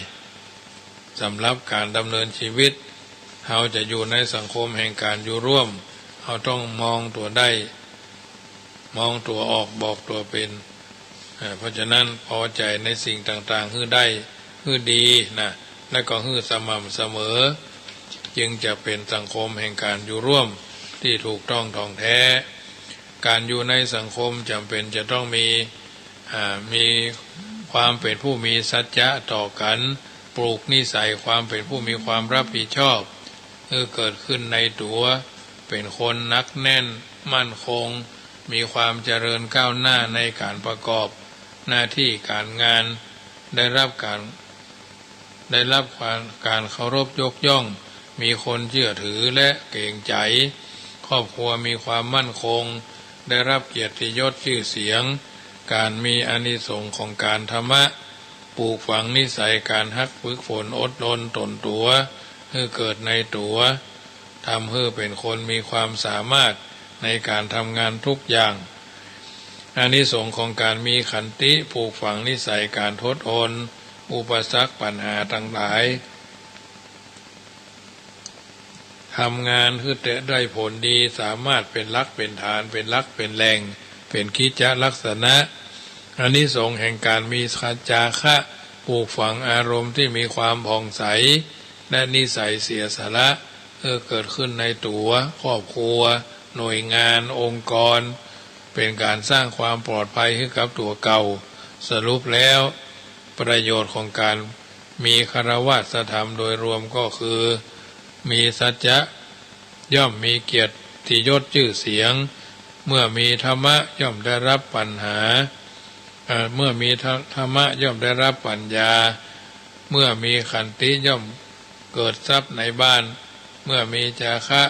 สำหรับก๋านดำเนินชีวิต เฮาจะอยู่ในสังคมแห่งก๋านอยู่ร่วม เฮาต้องมองตั๋วได้ มองตั๋วออก บอกตั๋วเป๋น เอ่อ เพราะฉะนั้น ปอใจ๋ในสิ่งต่างๆ หื้อได้ หื้อดีนะ และก็หื้อสม่ำเสมอ จึงจะเป๋นสังคมแห่งก๋านอยู่ร่วมตี้ถูกต้องถ่องแท้ ก๋านอยู่ในสังคมจ๋ำเป๋นจะต้องมี อ่า มีความเป๋นผู้มีสัจจะต่อกั๋น ปลูกนิสัยความเป๋นผู้มีความรับผิดชอบ หื้อเกิดขึ้นในตั๋ว เป๋นคนหนักแน่น มั่นคง มีความเจริญก้าวหน้าในก๋านประกอบหน้าตี้ก๋านงาน ได้รับก๋าน ได้รับความ ก๋านเคารพยกย่อง มีคนเจื้อถือและเกรงใจ๋ ครอบครัวมีความมั่นคง ได้รับเกียรติยศจื้อเสียง ก๋านมีอานิสงส์ของก๋านธรรมะ ปลูกฝังนิสัยก๋านฮักฝึกฝนอดทนต๋นตั๋ว หื้อเกิดในตั๋ว ทำหื้อเป๋นคนมีความสามารถในก๋านทำงานทุกอย่าง อานิสงส์ของก๋านมีขันติ ปลูกฝังนิสัยก๋านทนทน อุปสรรคปัญหาตังหลาย ทำงานหื้อเตะได้ผลดี สามารถเป๋นหลักเป๋นฐาน เป๋นหลักเป๋นแหล่ง เป๋นกิจจลักษณะ อานิสงส์แห่งก๋านมีจาคะ ปลูกฝังอารมณ์ตี้มีความผ่องใส และนิสัยเสียสละ หื้อเกิดขึ้นในตั๋ว ครอบครัว หน่วยงาน องค์กร เป๋นก๋านสร้างความปลอดภัยหื้อกับตั๋วเก่า สรุปแล้ว ประโยชน์ของก๋านมีคฤหัสถธรรมโดยรวมก็คือ มีสัจจะย่อมมีเกียรติยศจื้อเสียง เมื่อมีธรรมะย่อมได้รับปัญหา เอ่อ เมื่อมีธร- ธรรมะย่อมได้รับปัญญา เมื่อมีขันติย่อมเกิดทรัพย์ในบ้าน เมื่อมีจาคะ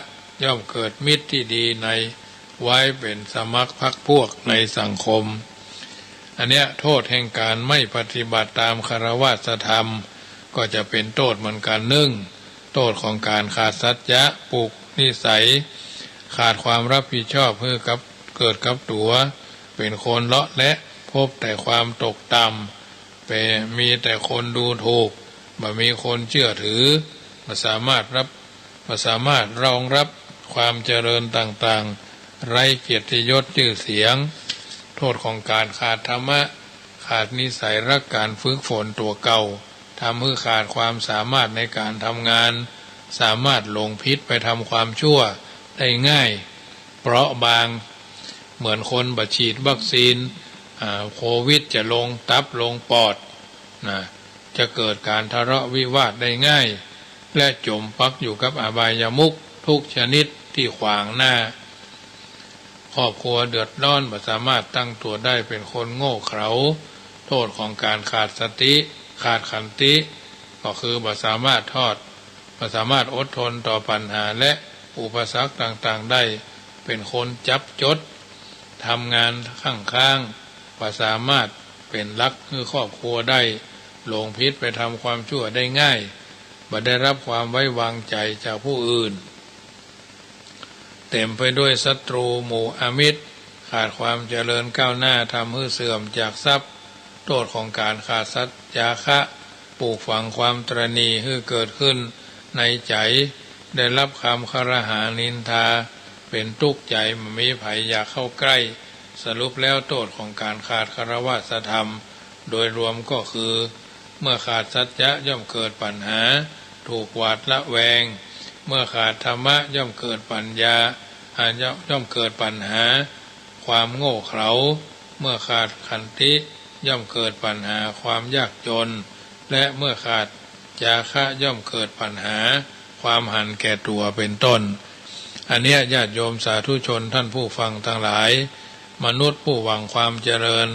ย่อมเกิดมิตรตี้ดีใน ไว้เป๋นสมัครพรรคพวกในสังคม อันเนี้ย โต้ษแห่งก๋านไม่ปฏิบัติต๋ามคฤหัสถธรรม ก็จะเป๋นโต้ษเหมือนกั๋น หนึ่ง โต้ษของก๋านขาดสัจจะ ปลูกนิสัย ขาดความรับผิดชอบหื้อกับ เกิดกับตั๋ว เป๋นคนเลาะแหละ พบแต่ความตกต่ำ เป๋น มีแต่คนดูถูก บ่มีคนเจื้อถือ บ่สามารถรับ บ่สามารถรองรับความเจริญต่างๆ ไร้เกียรติยศจื้อเสียง โต้ษของก๋านขาดธรรมะ ขาดนิสัยฮักก๋านฝึกฝนตั๋วเก่า ทำหื้อขาดความสามารถในก๋านทำงาน สามารถหลงผิดไปทำความชั่วได้ง่าย เปราะบาง เหมือนคนบ่ฉีดวัคซีน อ่า โควิดจะลงตับลงปอดนะ จะเกิดก๋านทะเลาะวิวาทได้ง่าย และจ๋มปักอยู่กับอบายมุขทุกชนิดตี้ขวางหน้า ครอบครัวเดือดร้อน บ่สามารถตั้งตั๋วได้ เป๋นคนโง่เขลา โต้ษของก๋านขาดสติ ขาดขันติ ก็คือบ่สามารถทอด บ่สามารถอดทนต่อปัญหาและอุปสรรคต่างๆ ได้ เป๋นคนจับจด ทำงานข้างๆ บ่สามารถเป๋นหลักหื้อครอบครัวได้ หลงผิดไปทำความชั่วได้ง่าย บ่ได้รับความไว้วางใจ๋จากผู้อื่น เต๋มไปด้วยศัตรูหมู่อมิตร ขาดความเจริญก้าวหน้า ทำหื้อเสื่อมจากทรัพย์ โต้ษของก๋านขาดสัจจาคะ ปลูกฝังความตระหนี่หื้อเกิดขึ้นในใจ๋ ได้รับคำครหานินทา เป๋นตุ๊กข์ใจ๋ บ่มีใผอยากเข้าใก้ สรุปแล้วโต้ษของก๋านขาดคฤหัสถธรรม โดยรวมก็คือ เมื่อขาดสัจจะย่อมเกิดปัญหา ถูกหวาดระแวง เมื่อขาดธรรมะย่อมเกิดปัญญา อ่า ย่อม ย่อมเกิดปัญหาความโง่เขลา เมื่อขาดขันติย่อมเกิดปัญหาความยากจน และเมื่อขาด จาคะย่อมเกิดปัญหาความหันแก่ตั๋วเป็นต้น อันเนี้ยญาติโยมสาธุชนท่านผู้ฟังตังหลาย มนุษย์ผู้หวังความเจริญ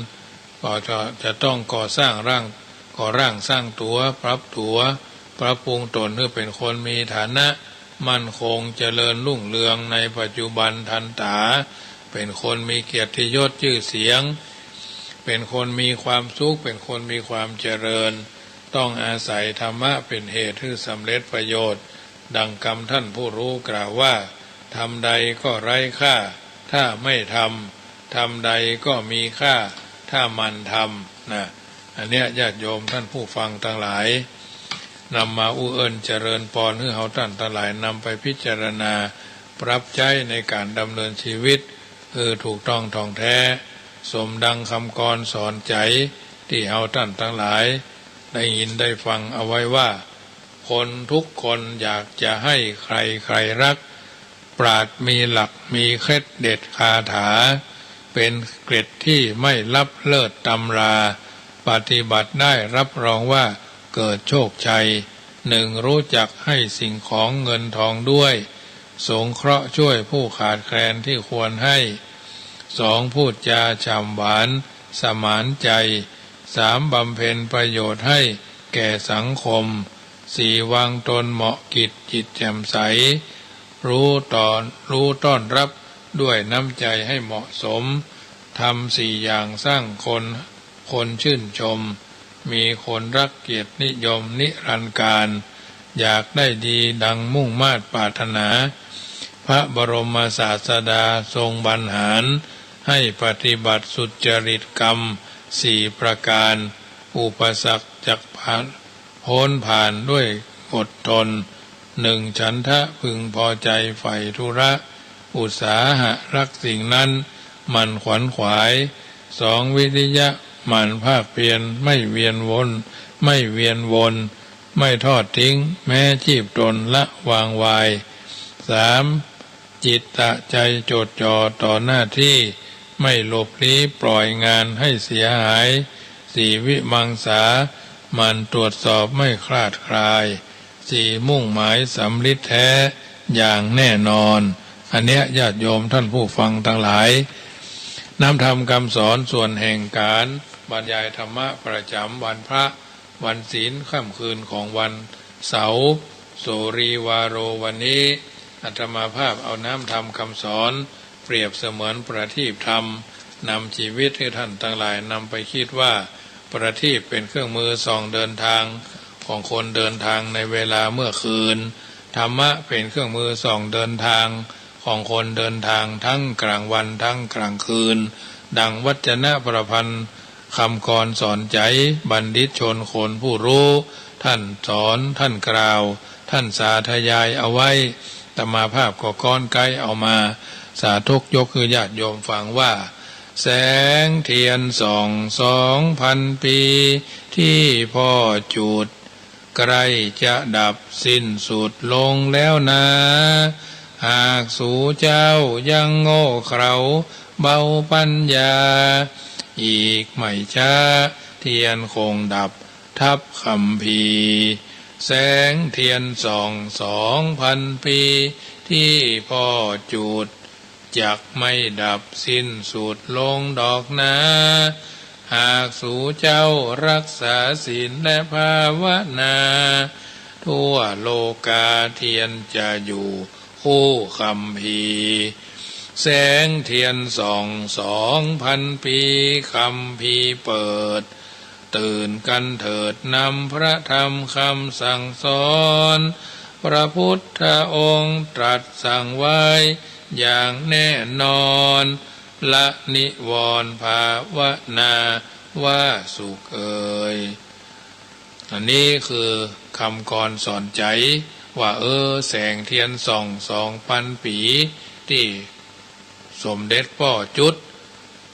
ก็จะ จะต้องก่อสร้างร่าง ก่อร่างสร้างตั๋ว ปรับตั๋ว ปรับปรุงตนหื้อเป๋นคนมีฐานะ มั่นคงเจริญรุ่งเรืองในปัจจุบันทันต๋า เป๋นคนมีเกียรติยศจื้อเสียง เป๋นคนมีความสุข เป๋นคนมีความเจริญ ต้องอาศัยธรรมะเป๋นเหตุหื้อสำเร็จประโยชน์ ดังกำท่านผู้รู้กล่าวว่า ธรรมใดก็ไร้ค่า ถ้าไม่ทำ ธรรมใดก็มีค่า ถ้าหมั่นทำ นะ อันเนี้ยญาติโยมท่านผู้ฟังตังหลาย นำมาอู้เอิ้นเจริญปอนหื้อเฮาต้านตังหลายนำไปพิจารณาปรับใจ๊ในก๋านดำเนินชีวิต หื้อถูกต้องถ่องแท้ สมดังกำกรสอนใจ๋ตี้เฮาต้านตังหลายได้ยินได้ฟังเอาไว้ว่า คนทุกคนอยากจะให้ใครๆรัก ปราชญ์มีหลักมีเคล็ดเด็ดคาถา เป๋นเกล็ดตี้ไม่ลับเลิศตำรา ปฏิบัติได้รับรองว่าเกิดโชคชัย หนึ่ง รู้จักให้สิ่งของเงินทองด้วย สงเคราะห์ช่วยผู้ขาดแคลนที่ควรให้ สอง พูดจาฉ่ำหวานสมานใจ สาม บำเพ็ญประโยชน์ให้แก่สังคม สี่ วางตนเหมาะกิจจิตแจ่มใส รู้ตอน รู้ต้อนรับด้วยน้ำใจให้เหมาะสม ทำสี่อย่างสร้างคน คนชื่นชม มีคนรักเกียรตินิยมนิรันดร์กาล อยากได้ดีดังมุ่งมาดปรารถนา พระบรมศาสดาทรงบัญหาร ให้ปฏิบัติสุจริตกรรมสี่ประการ อุปสรรคจักผ่าน พ้นผ่านด้วยอดทน หนึ่ง ฉันทะพึงพอใจใฝ่ธุระ อุตสาหะรักสิ่งนั้นหมั่นขวนขวาย สอง วิริยะหมั่นภาคเพียรไม่เวียนวน ไม่เวียนวน ไม่ทอดทิ้งแม้ชีพตนละวางวาย สาม จิตตะใจจดจ่อต่อหน้าตี้ ไม่หลบลี้ปล่อยงานให้เสียหาย สี่ วิมังสาหมั่นตรวจสอบไม่คลาดคลาย สี่ มุ่งหมายสำลิดแท้อย่างแน่นอน อันเนี้ยญาติโยมท่านผู้ฟังตังหลาย น้ำธรรมกำสอนส่วนแห่งก๋านบรรยายธรรมะประจ๋ำวันพระ วันศีล ค่ำคืนของวันเสาร์ โสรีวาโร วันนี้ อาตมาภาพเอาน้ำธรรมกำสอน เปรียบเสมือนประทีปธรรม นำชีวิตหื้อต้านตังหลายนำไปกึ๊ดว่า ประทีปเป๋นเครื่องมือส่องเดินตางของคนเดินตางในเวลาเมื่อคืน ธรรมะเป๋นเครื่องมือส่องเดินตางของคนเดินตางตึงก๋างวันตึงก๋างคืน ดังวัจนะประพันธ์ กำกรสอนใจ๋ บัณฑิตชนคนผู้ฮู้ ต้านสอน ต้านกล่าว ต้านสาธยายเอาไว้ อาตมาภาพก็ก๊อนไก๊เอามาสาธกยกหื้อญาติโยมฟังว่า แสงเทียนส่องสองพันปี ตี้พ่อจุด ใก้จะดับสิ้นสุดลงแล้วนา หากสูเจ้ายังโง่เขลาเบาปัญญา อีกไม่จ๊าเทียนคงดับทับคัมภีร์ แสงเทียนส่องสองพันปี ตี้พ่อจุด จักไม่ดับสิ้นสุดลงดอกนา หากสูเจ้ารักษาศีลและภาวนา ทั่วโลกาเทียนจะอยู่คู่คัมภีร์ แสงเทียนส่องสองพันปี คัมภีร์เปิด ตื่นกันเถิดนำพระธรรมคำสั่งสอน พระพุทธองค์ตรัสสั่งไว้อย่างแน่นอน ละนิวรณ์ภาวนาว่าสุขเอย อันนี้คือกำกรสอนใจ๋ว่า เออ แสงเทียนส่องสองปันปี๋ตี้สมเด็จป้อจุด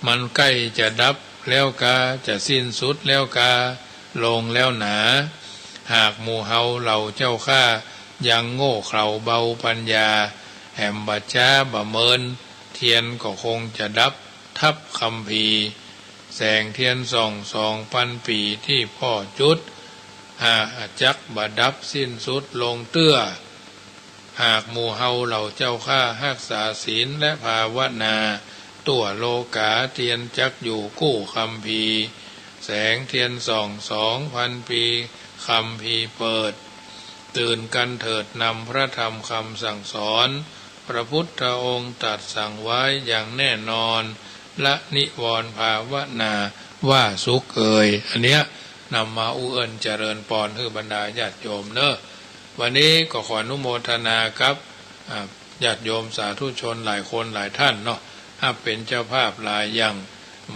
มันใก้จะดับแล้วกา จะสิ้นสุดแล้วกา ลงแล้วหนา หากหมู่เฮาเหล่าเจ้าข้ายังโง่เขลาเบาปัญญา แหมบ่จ๊าบ่เมิน เทียนก็คงจะดับทับคัมภีร์ แสงเทียนส่องสองปันปี๋ตี้พ่อจุด หากจักบ่ดับสิ้นสุดลงเตื้อ หากหมู่เฮาเหล่าเจ้าข้าฮักษาศีลและภาวนา ตั๋วโลก๋าเตียนจักอยู่กู้คัมภีร์ แสงเตียนส่องสองพันปี คัมภีร์เปิด ตื่นกันเถิดนำพระธรรมคำสั่งสอน พระพุทธองค์ตรัสสั่งไว้อย่างแน่นอน ละนิวรณ์ภาวนาว่าสุขเอย อันเนี้ยนำมาอู้เอิ้นเจริญปอนหื้อบรรดาญาติโยมเนอะ วันนี้ก็ขออนุโมทนากับ อ่า ญาติโยมสาธุชนหลายคนหลายท่านเนาะ ฮับเป๋นเจ้าภาพหลายอย่าง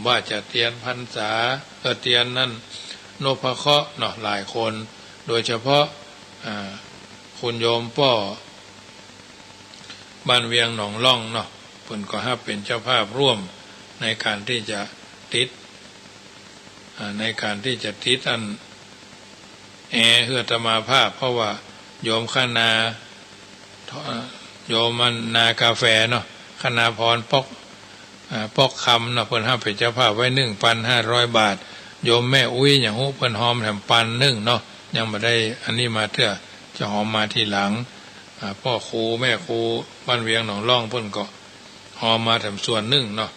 ว่าจะเตียนพรรษา เออ เตียนนั่นนพเคราะห์เนาะ หลายคน โดยเฉพาะ อ่า คุณโยมป้อ บ้านเวียงหนองล่องเนาะ เปิ้นก็ฮับเป๋นเจ้าภาพร่วมในก๋านตี้จะติด อ่า ในก๋านตี้จะติดอันแอร์หื้ออาตมาภาพ เพราะว่าโยมคณา อ่า โยมมันนากาแฟเนาะ คณาพรปอก อ่า ปอกคำเนาะ เปิ้นฮับเป๋นเจ้าภาพไว้หนึ่งปันห้าร้อยบาท โยมแม่อุ๊ยหยังฮู้ เปิ้นฮอมแถมปันนึ่งเนาะ ยังบ่ได้อันนี้มาเตื้อ จะฮอมมาทีหลัง อ่า ป้อครูแม่ครูบ้านเวียงหนองล่องเปิ้นก็ฮอมมาแถมส่วนนึ่งเนาะ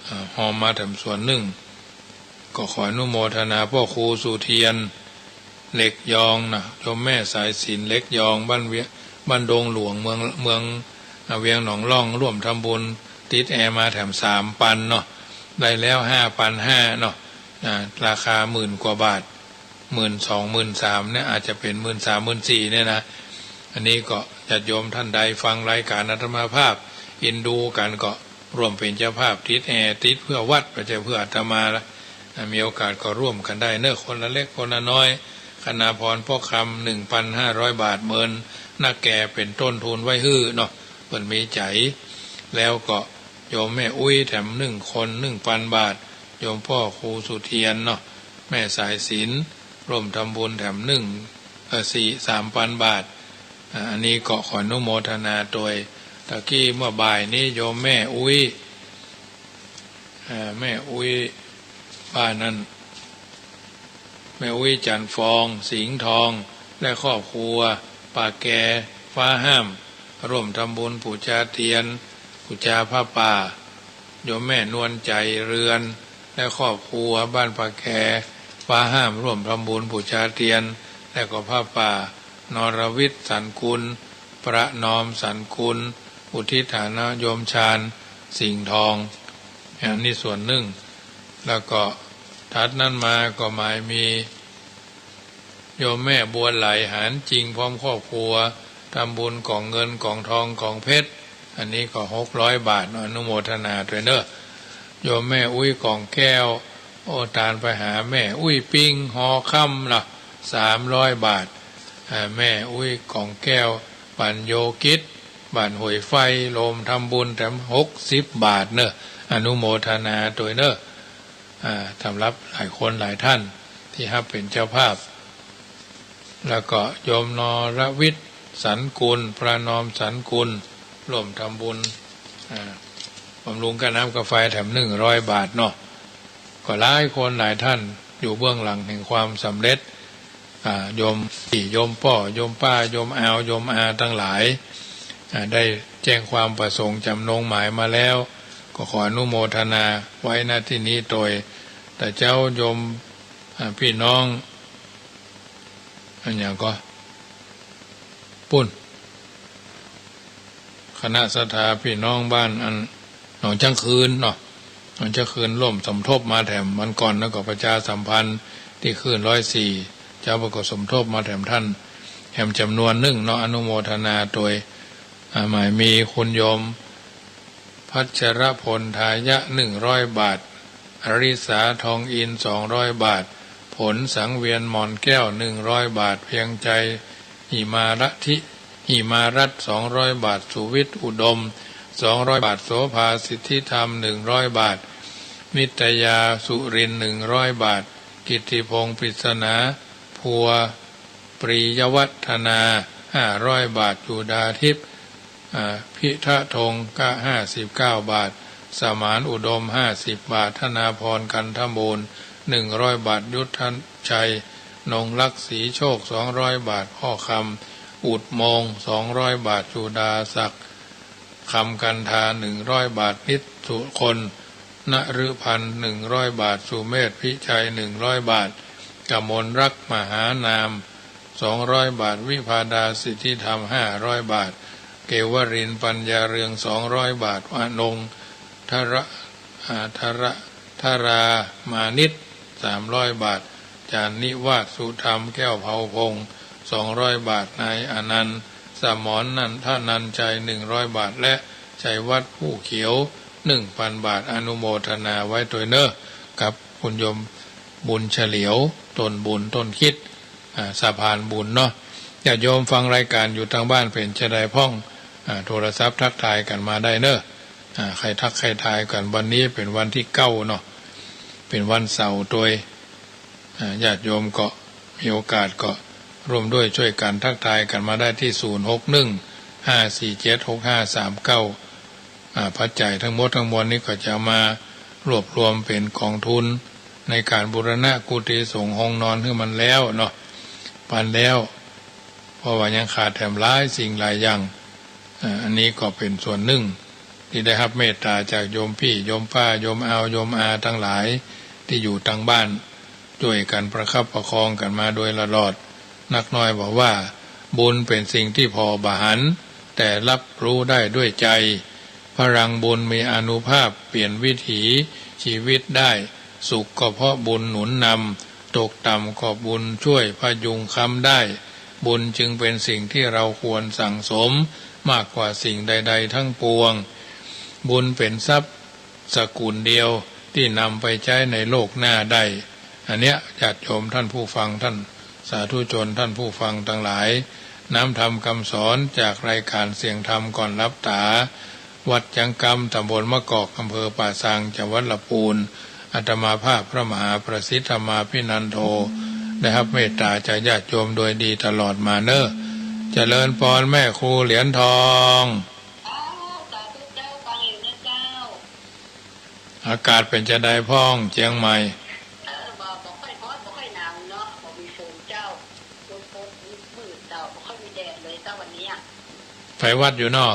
อ่า ฮอมมาแถมส่วนนึ่ง ก็ขออนุโมทนาป้อครูสุเทียน เหล็กยองนะ โยมแม่สายสิญจน์ เหล็กยอง บ้านเวียง บ้านดงหลวง เมือง เมือง อ่า เวียงหนองล่อง ร่วมทำบุญ ติดแอร์มาแถมสามปันเนาะ ได้แล้วห้าปันห้าเนาะ อ่า ราคาหมื่นกว่าบาท หมื่นสอง หมื่นสามเนี่ย อาจจะเป๋นหมื่นสาม หมื่นสี่เนี่ยนะ อันนี้ก็ญาติโยมท่านใดฟังรายการอาตมาภาพ เอ็นดูกั๋นก็ ร่วมเป๋นเจ้าภาพติดแอร์ ติดเพื่อวัด บ่ใจ้เพื่ออาตมาละ อ่า มีโอกาสก็ร่วมกั๋นได้เนอะ คนละเล็กคนละน้อย คณาพรปอกคำ หนึ่งปันห้าร้อยบาท เมินนักแก่เป๋นต้นทุนไว้หื้อเนาะ เปิ้นมีใจ๋ แล้วก็โยมแม่อุ๊ยแถมนึ่งคน หนึ่งปันบาท โยมป้อครูสุเทียนเนาะ แม่สายสิญจน์ ร่วมทำบุญแถมนึ่ง เอ่อ สี่ สามปันบาท อ่า อันนี้ก็ขออนุโมทนาโตย ตะกี้เมื่อบ่ายนี้โยมแม่อุ๊ย อ่า แม่อุ๊ย บ้านนั้น แม่อุ๊ยจันทร์ฟอง สิงห์ทอง และครอบครัว ป่าแก ฟ้าห้าม ร่วมทำบุญปู๋จาเตียน ปู๋จาผ้าป่า โยมแม่นวลใจเรือน และครอบครัว บ้านป่าแก ฟ้าห้าม ร่วมทำบุญปู๋จาเตียน และก็ผ้าป่า นรวิทย์ สันกุล ประนอม สันกุล อุทิศฐานะโยมชาญ สิงห์ทอง อันนี้ส่วนนึ่ง แล้วก็ถัดนั้นมาก็หมายมี โยมแม่บัวไหล หานจริง พร้อมครอบครัว ทำบุญก๋องเงิน ก๋องทอง ก๋องเพชร อันนี้ก็หกร้อยบาทเนาะ อนุโมทนาโตยเนอะ โยมแม่อุ๊ย ก๋องแก้ว โอตานไปหาแม่อุ๊ยปิ๊ง หอคำละ สามร้อยบาท อ่า แม่อุ๊ย ก๋องแก้ว ปัญโญกิจ บ้านห้วยไฟ ร่วมทำบุญแถมหกสิบบาทเนอะ อนุโมทนาโตยเนอะ อ่า สำหรับหลายคนหลายท่านตี้ฮับเป๋นเจ้าภาพ แล้วก็โยมนรวิทย์ สันกุล ประนอม สันกุล ร่วมทำบุญ อ่า บำรุงก้าน้ำก้าไฟแถมหนึ่งร้อยบาทเนาะ ก็หลายคนหลายท่านอยู่เบื้องหลังแห่งความสำเร็จ อ่า โยมปี้ โยมป้อ โยมป้า โยมอาว โยมอาตังหลาย อ่า ได้แจ้งความประสงค์จำนงหมายมาแล้ว ก็ขออนุโมทนาไว้ ณ ตี้นี้โตย แต่เจ้าโยม อ่า ปี้น้อง อันหยังก็ ปุ้น คณะศรัทธาปี้น้องบ้านอันหนองจ๊างคืนเนาะ หนองจ๊างคืนร่วมสมทบมาแถมวันก่อน แล้วก็ประชาสัมพันธ์ตี้คลื่นร้อยสี่ เจ้าเปิ้นก็สมทบมาแถมท่าน แถมจ๋ำนวนนึ่งเนาะ อนุโมทนาโตย อ่า หมายมีคุณโยม พัชรพล ทายะ หนึ่งร้อยบาท อริสา ทองอินทร์ สองร้อยบาท ผล สังเวียน หมอนแก้ว หนึ่งร้อยบาท เพียงใจ หิมารัตน์ หิมารัตน์ สองร้อยบาท สุวิทย์ อุดม สองร้อยบาท โสภา สิทธิธรรม หนึ่งร้อยบาท นิตยา สุรินทร์ หนึ่งร้อยบาท กิตติพงษ์ ปริศนา พัว ปรียวัฒนา ห้าร้อยบาท จุดาทิพย์ อ่า พิทะทง ก็ ห้าสิบเก้าบาท สมานอุดม ห้าสิบบาท ธนาพร กันทบูรณ์ หนึ่งร้อยบาท ยุทธชัย นงรัก ศรีโชค สองร้อยบาท พ่อคำ อุดมง สองร้อยบาท สุดาศักดิ์ คำกันธา หนึ่งร้อยบาท นิตสุคน นฤพันธ์ หนึ่งร้อยบาท สุเมธ พิชัย หนึ่งร้อยบาท กมลรัก มหานาม สองร้อยบาท วิภาดา สิทธิธรรม ห้าร้อยบาท เกวรินทร์ ปัญญาเรือง สองร้อยบาท อนงค์ ธระ อา ธระ ธรามานิต สามร้อยบาท จานิวาส สุธรรม แก้วเผ่าพงษ์ สองร้อยบาท นายอนันต์ สมรนันทนันชัย หนึ่งร้อยบาท และชัยวัฒน์ ผู้เขียว หนึ่งพันบาท อนุโมทนาไว้ตวยเน้อ กับคุณโยมบุญเฉลียว ต้นบุญ ต้นคิด อ่า สะพานบุญเนาะ ญาติโยมฟังรายการอยู่ตางบ้านเป๋นจาใดพ่อง อ่า โทรศัพท์ทักทายกั๋นมาได้เน้อ อ่า ใค่ทักใค่ทายกั๋น วันนี้เป๋นวันตี้เก้าเนาะ เป๋นวันเสาร์ตวย อ่า ญาติโยมก็มีโอกาสก็ร่วมด้วยช่วยกั๋นทักทายกั๋นมาได้ตี้ ศูนย์หกหนึ่ง ห้าสี่เจ็ด หกห้าสามเก้า อ่า ปัจจัยตังหมดตังมวลนี้ก็จะเอามารวบรวมเป๋นก๋องทุนในก๋านบูรณะกุฏิสงฆ์ห้องนอนหื้อมันแล้วเนาะ ปานแล้ว เพราะว่ายังขาดแถมหลายสิ่งหลายอย่าง อ่า อันนี้ก็เป๋นส่วนนึ่งตี้ได้ฮับเมตต๋าจากโยมปี้ โยมป้า โยมอาว โยมอาตังหลายตี้อยู่ตางบ้าน จ้วยกั๋นประคับประคองกั๋นมาโดยตลอด นักน้อยบอกว่า บุญเป๋นสิ่งตี้ผ่อบ่หัน แต่ฮับฮู้ได้ด้วยใจ๋ พลังบุญมีอานุภาพเปลี่ยนวิถีชีวิตได้ สุขก็เพราะบุญหนุนนำ ตกต่ำก็บุญช่วยพยุงค้ำได้ บุญจึงเป๋นสิ่งตี้เราควรสั่งสมมากกว่าสิ่งใดๆ ทั้งปวง บุญเป๋นทรัพย์สกุลเดียวตี้นำไปใจ๊ในโลกหน้าได้ อันเนี้ย ญาติโยมท่านผู้ฟัง ท่านสาธุชน ท่านผู้ฟังตังหลาย น้ำธรรมกำสอนจากรายก๋านเสียงธรรมก่อนหลับต๋า วัดจังกำ ต๋ำบลมะกอก อำเภอป่าซาง จังหวัดละปูน อาตมาภาพพระมหาประสิทธิ์ธรรมาภินันโท ได้ฮับเมตต๋าจากญาติโยมโดยดีตลอดมาเน้อ เจริญปอนแม่ครูเหรียญทอง อ้าว สาธุเจ้า ฟังอยู่นะเจ้า อากาศเป๋นจาใดพ่องเจียงใหม่ เออ บ่ บ่ค่อยฮ้อน บ่ค่อยหนาวเนาะ บ่มีฝนเจ้า ฝน ฝนมืดๆ เจ้า บ่ค่อยมีแดดเลยเจ้าวันนี้อะ ไปวัดอยู่เนาะ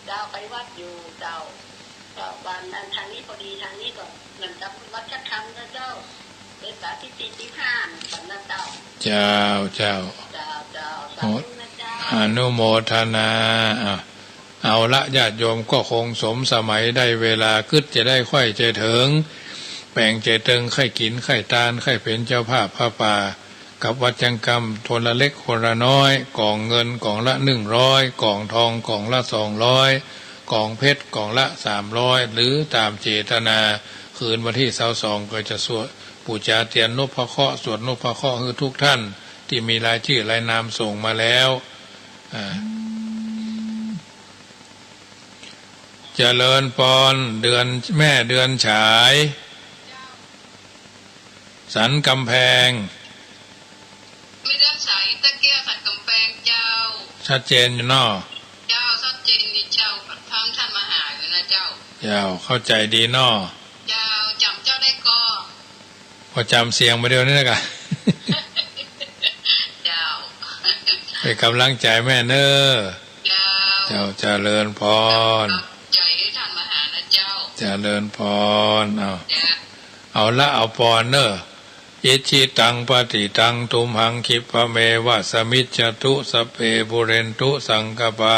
เจ้า ไปวัดอยู่เจ้า ก็วันอันทางนี้พอดี ทางนี้ก็เหมือนกับวัดพระธรรมนะเจ้า เป๋นสาธิตติพิธานกันนะเจ้า เจ้า เจ้า เจ้า เจ้า สาธุนะเจ้า อนุโมทนา อ่ะ เอาละ ญาติโยมก็คงสมสมัย ได้เวลากึ๊ดจะได้ใค่จะเถิง แป๋งจะเติง ใค่กิ๋นใค่ตาน ใค่เป๋นเจ้าภาพผ้าป่า กับวัดจังกำ คนละเล็กคนละน้อย ก๋องเงินก๋องละหนึ่งร้อย ก๋องทองก๋องละสองร้อย ก๋องเพชรก๋องละสามร้อย หรือต๋ามเจตนา คืนวันตี้ซาวสองก็จะสวดปู๋จาเตียนนพเคราะห์ สวดนพเคราะห์หื้อทุกท่านตี้มีรายจื้อรายนามส่งมาแล้ว อ่า เจริญปอน เดือน แม่เดือนฉาย สันกำแพง แม่เดือนฉาย ตะแก้ว สันกำแพงเจ้า ชัดเจนอยู่เนาะ เจ้า ชัดเจนดีเจ้า ฟังท่านมหาอยู่นะเจ้า เจ้า เข้าใจ๋ดีเนาะ เจ้า จ๋ำเจ้าได้ก่อ พอจ๋ำเสียงมาเดี๋ยวนี้นะกะ เจ้า เป๋นก๋ำลังใจ๋แม่เน้อ เจ้า เจ้า เจริญปอน ใจ๋หื้อท่านมหานะเจ้า เจริญปอน เอา เจ้า เอาละ เอาปอนเน้อ อิจฉิตัง ปัตถิตัง ตุมหัง ขิปปะเมวะ สมมิจจตุ สัพเพ ปูเรนตุ สังกัปปา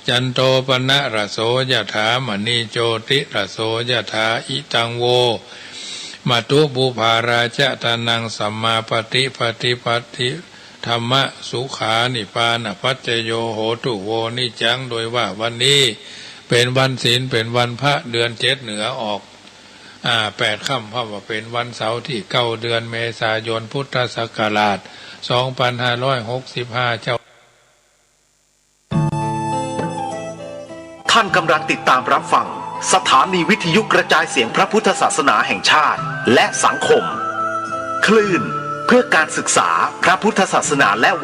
จันโท ปะนะระโส ยะถา มะณี โจติระโส ยะถา อิตัง โว มะตุ ปุพาราชะ ตานัง สัมมาปะติปะติปะติ ธัมมะ สุขา นิพพานะปัจจโย โหตุ โว นิจจัง โดยว่าวันนี้เป๋นวันศีล เป๋นวันพระ เดือนเจ็ดเหนือออก อ่า แปดค่ำ เพราะว่าเป๋นวันเสาร์ตี้เก้า เดือนเมษายน พุทธศักราช สองพันห้าร้อยหกสิบห้า เจ้า ท่านกำลังติดตามรับฟังสถานีวิทยุกระจายเสียงพระพุทธศาสนาแห่งชาติและสังคม คลื่นเพื่อการศึกษาพระพุทธศาสนาและวั